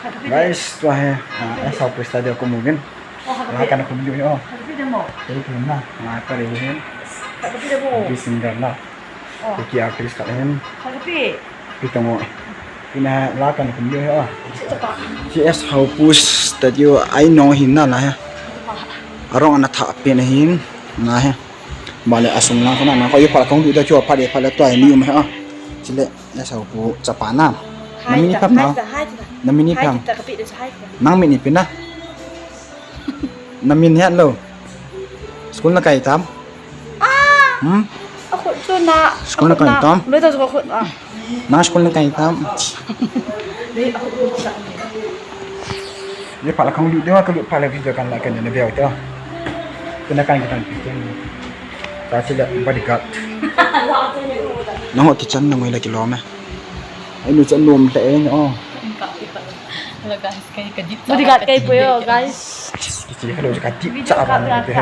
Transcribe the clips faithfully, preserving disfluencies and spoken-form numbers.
Guys, tua hi, ah, S Haupu studio kaum uvin. La kana khum diu hi, oh. Kei tu na, la ka re hin. Kei singer na. Kei artist ka hin. Pi tong o. Pi na la kana khum diu hi, oh. Hiche S Haupu studio a inong hin na la hi. Arong ana thah pen ahin, na hi. Bale asung lang kana na ko i phat kahung diu ta chu phat le phat le tua ni um hi, oh. Chule. Yes, Haupu chapa na. Na min ipi ham? Na min ipi ham? Nang min ipi na? Na min het lou. School na kai tam? Hmm? School na kai tam? Nang school na kai tam? Ye phat la kahung lut ding, kalut phat le video kan la kan ne veu te. Tuna kan kitan pi ken. Ta chule bodyguard. Nangho kitchen na ngoi la kilom e. Ai nu chan nom ta e o. Hello guys, kai ka dip. Bodyguard kai poi o guys. Kichi hello ka dip cha ba na te.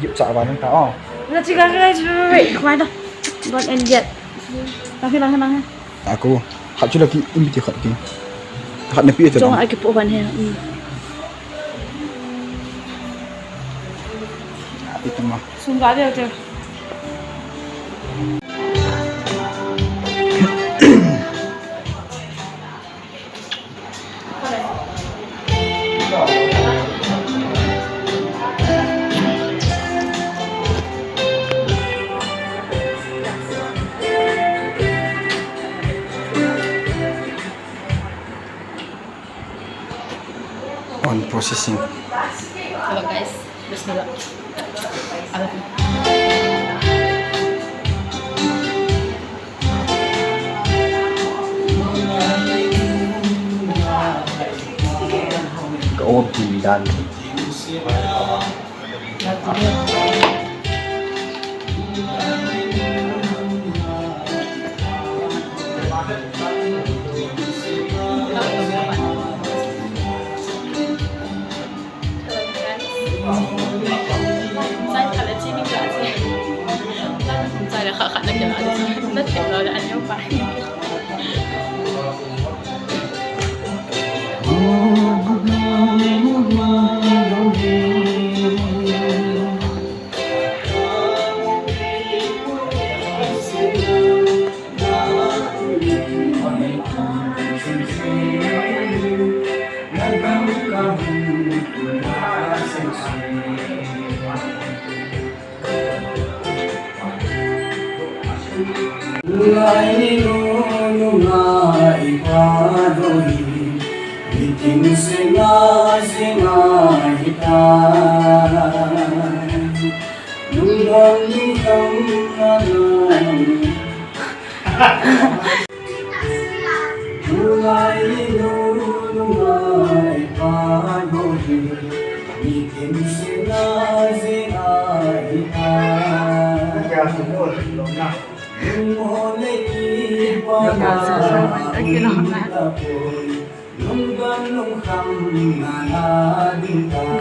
Dip cha ba na ta o. Na chi ka ka chi. Koi ta. Don and get. Lang lang lang. Aku khat chu la ki, um, ti khat ki. Khat na pi te. Chong a kipoh van he. Ati tama. Sum ga de te. On processing. Hello guys, bismillah. Ka o bil dan. Lai ni nu nu ngai pa do hi, ni tin se na se na hi ta. Nu don ni kam na na.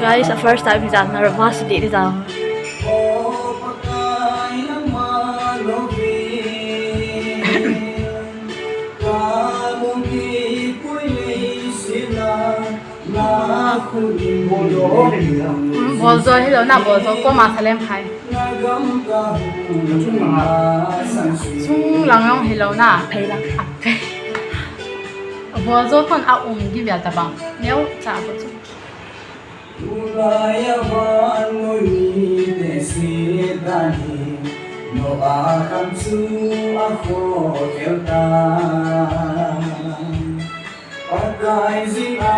Guys, a first time hi jam, nervous dih di jam. Boljo hilou na, boljo koma salem khai. Chung lang jong hilou na, phei lang. Boljo kon a um gi vel tabang. Neo cha ko chu. Tulai a vannoi mite sih dan hi, Noah khang chu a khokhel tan. Pakai jin a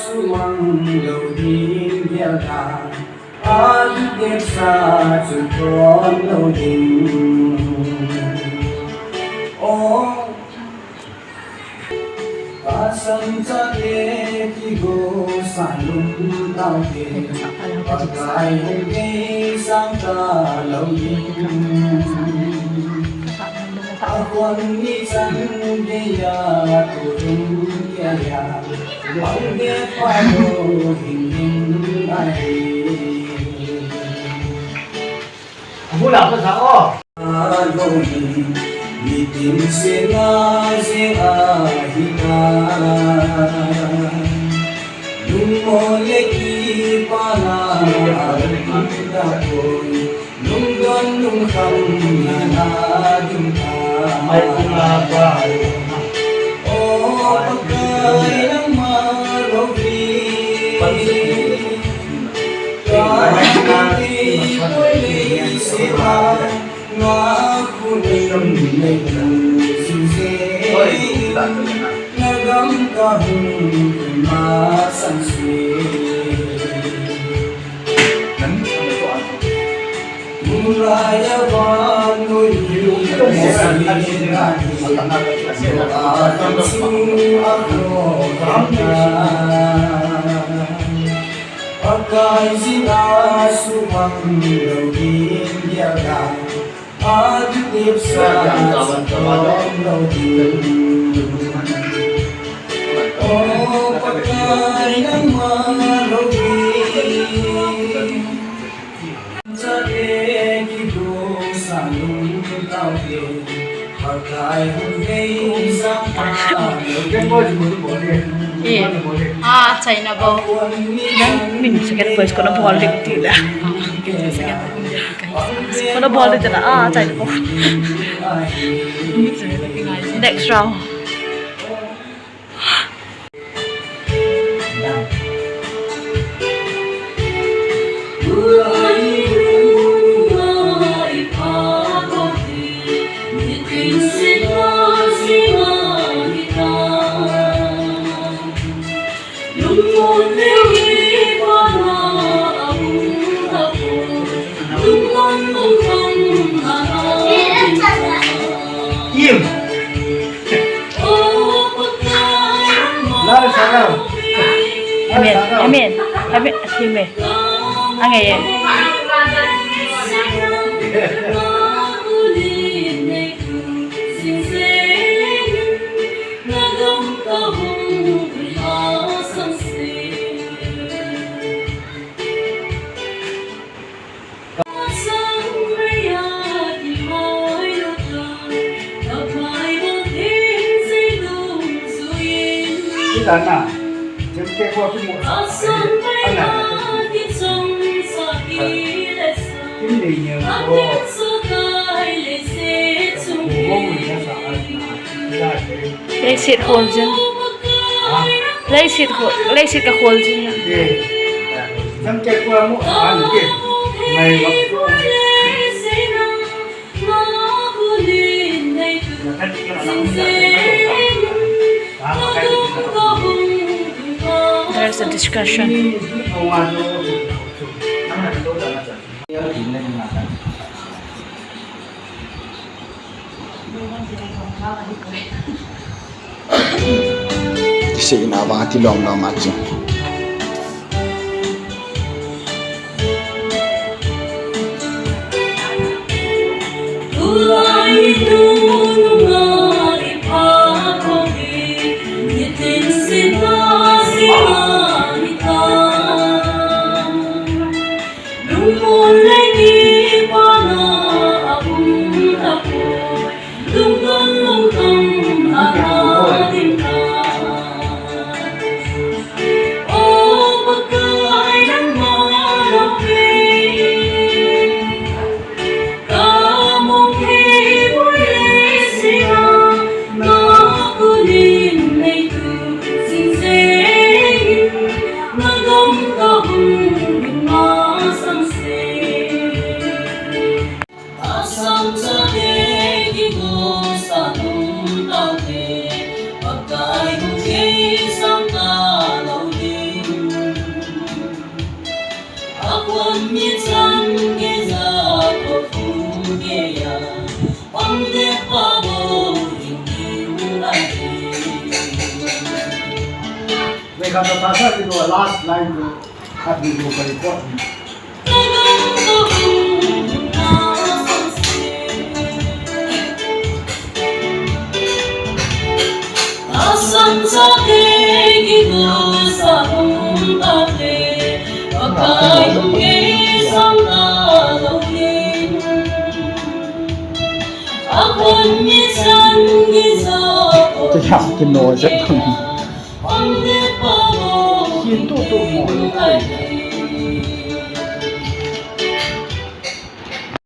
sumang lou ding gel dan, a dep sa chu ton lou ding. Oh. Pasal chate kigo salum taute, Pakai hung kei sang talou ding. Akhon ni chan geiya turum geiya, bang de palo hing hing ahi. Abu la ko sa o. Nitin sena je ahina, lungmon le kipana aum tapoi, lungdon lungkham na na ding ta. O Pakai nangma louvin, ka kiti poi leiset a, na khut in nei tu jing jeng in, na gam ka hung masang se. Tulai a vannoi hi a sing a, a sung a khom na, Pakai jin a sumang lou ding gel a, a dipsa sa lou ding. O Pakai nangma louvin, Eh, ah, China bol. Nang min second voice ko na bol dik ti la. Ko na bol dik la, ah, China bol. Next round. Amen. Amen. Amen. Amen. Angai. Kita na, jam ke ko tu mo. Ana. Kim le nyo ko. Leiset khol jin. Leiset khol, leiset ka khol jin. There's a discussion. Ti sei na vang ti lom lom a chu. Last line to, khat ni ko ka report. Tha kino jep. Kin tu tu mo ni koi.